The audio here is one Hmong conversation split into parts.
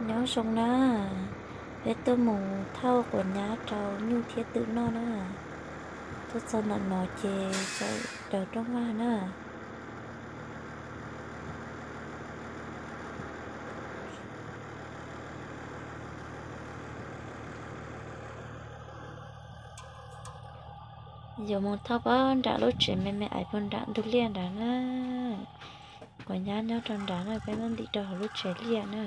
Nyob zoo na, peb tuaj mus thauj quav nyab rau nyuj thiab twm noj na. Tuaj txog ntawm no ces txawm raws rooj vag na. Yuav mus thauj pab nram lub tsev me me ais puag nram ntug liaj nrad na. Quav nyab nyob rau nrad na, peb muab ntim rau hauv lub tsev liaj na.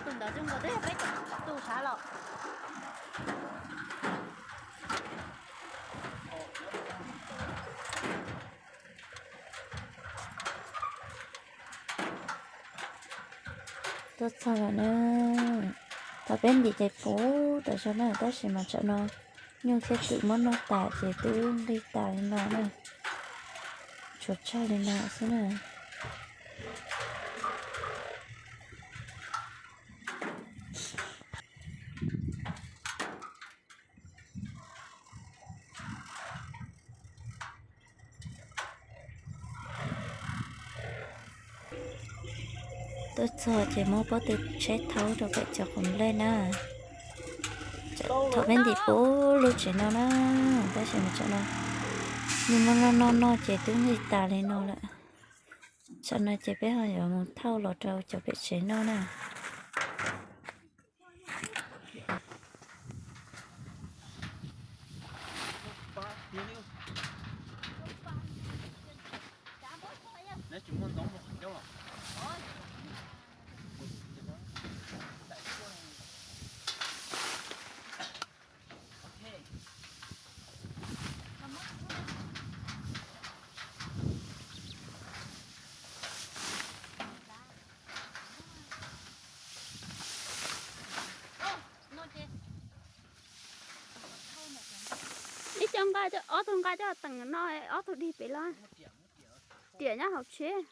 Tus ntawd zoo nkaus twb yog peb tus sav los. Tuaj txog lawm na. Thaum peb ntim ces puv tas zog na, tab sis mas tsam no nyuj thiab twm muab noj tas ces twb nqig tas li no na. Tshuav tsawg li no xwb na. Tuaj txog ces muab pob tw tsheb thaub rau pem cov qus nplej na. Thaum peb ntim puv lub tsev no na, tab sis mas tsam no nyuj muab noj noj noj ces twb nqig tas li no lawm. Tsam no ces peb ho yuav mus thauj los rau cov pem tsev noj na. Coj nqa, ob tug nqa coj teem no, ob tug dig pem los. Riam nyob hauv tsheb.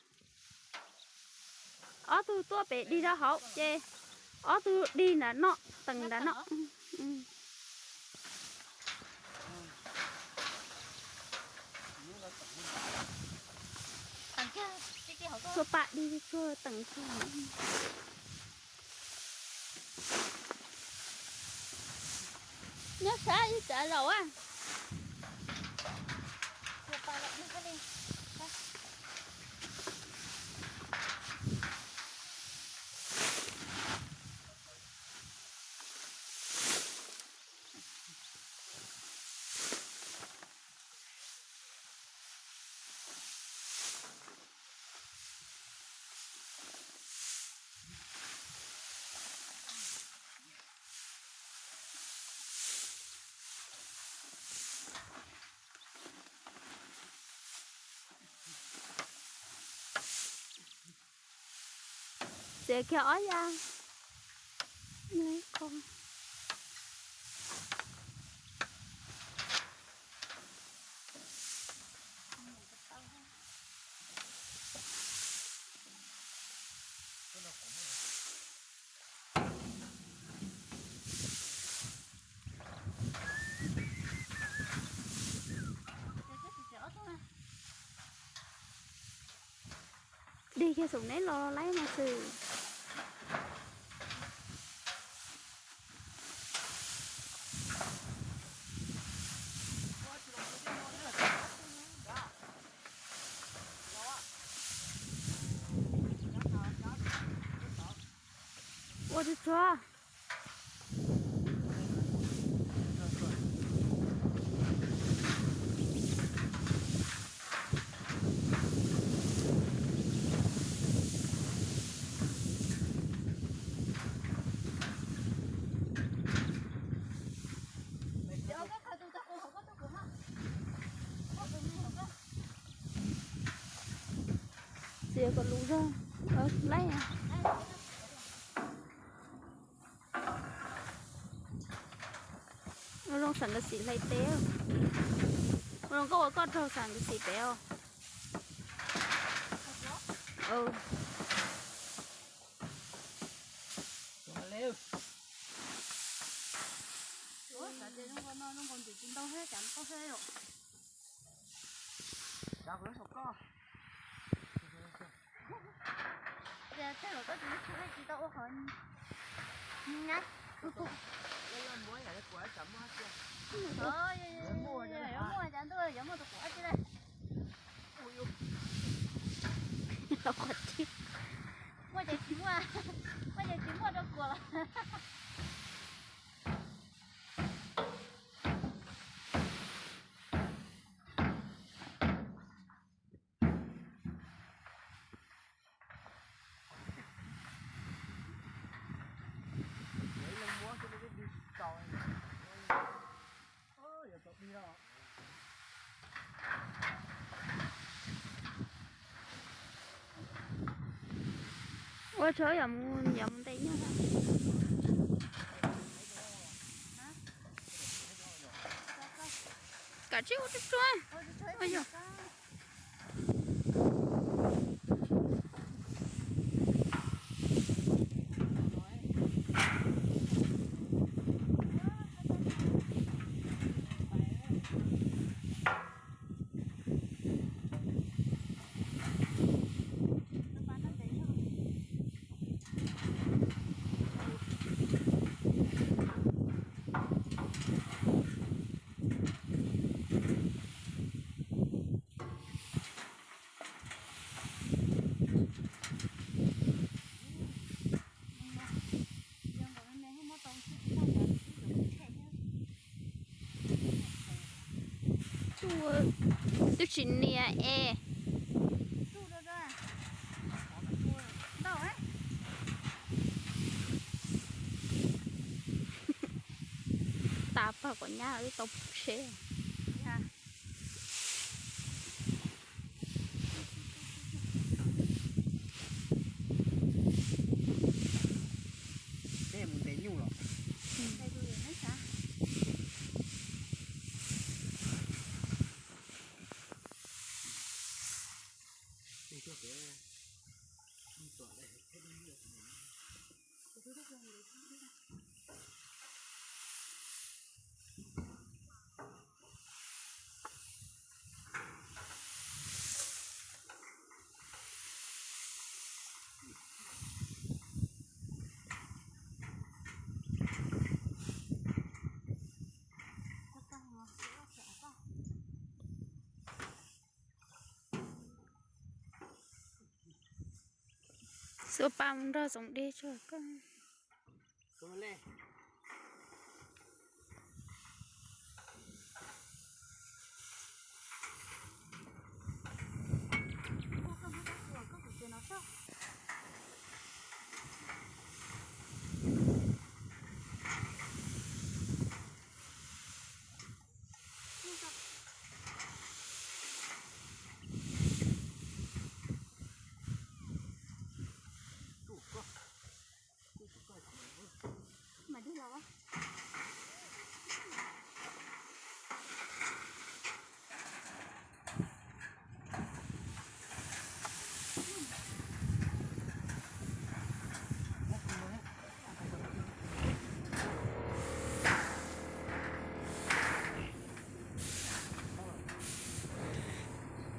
Ob tug tuaj pem dig rau hauv ces ob tug dig nram no, teem nram no. Txhua pam dig txhua teem txhua. Nyob sab ib tsav zaum a. Txiav kiag ob ya. Dig kiag saum neb los laib no xwb. Ua tsuag tsuag. Txiav kom lus zog, laib. Ua zoo xam nkawd xim hlais pem. Ua zoo koj ua koj raug xam nkawd xim pem os. Tej zaum koj tsis tsis tau ua qhov nyab. Yuav muaj cas ntuj yuav muaj tus quav tsis lawm. Muaj ces tsis muaj, muaj ces tsis muaj rau kuam los. Ua tsaug, yog mus ntes nyuj. Kav tsij ua tsuag tsuag. Ua yog. Twb tsis nias es. Tas pag quav nyab twb tau pub tsheb. Peb mus ntes nyuj los. Xub paj mus nrog Txoov Dej tso koj.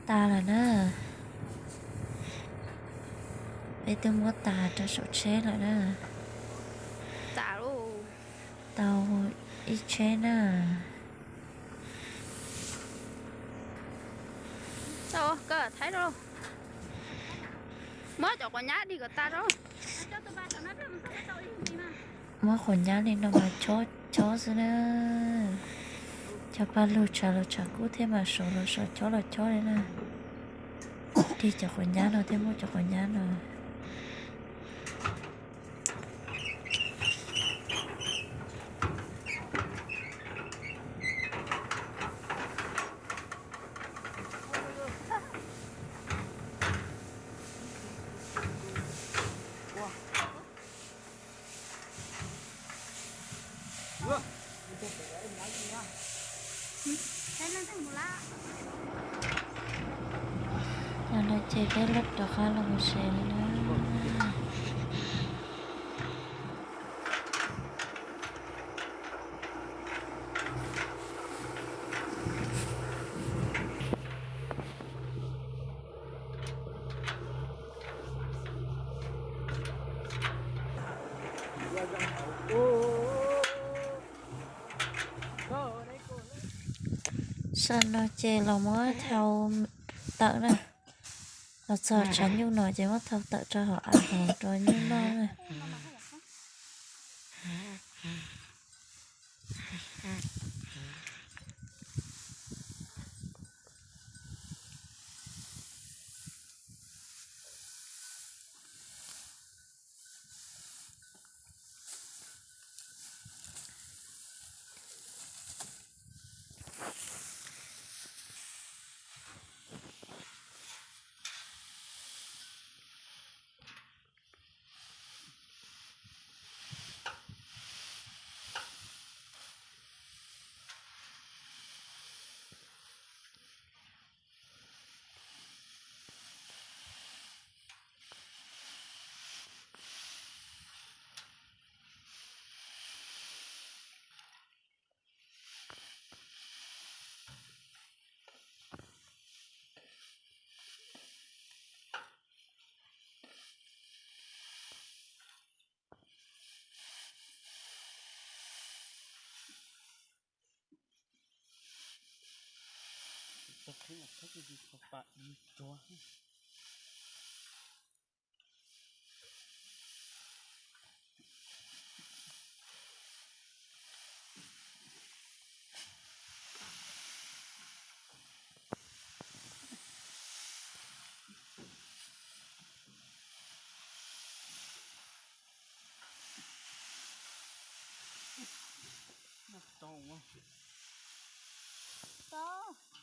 Tas lawm na. Peb twb muab tas rau saum tsheb lawm na. Tau ib tsheb na. Muab cov quav nyab dig kom tas rau. Muab quav nyab li no mas chob chob xwb na. Cov paj lug tshav los tshav kub thiab mas sov los sov chob los chob li na. Dig cov quav nyab no thiab muab cov quav nyab no. Cov no ces peb laj rov qab los mus tsev li na. Sab no ces los muab thau tawm na. Los txog tshav nyuj no ces muab thau tawm rau hauv av hauv rau nyuj noj na. Tau.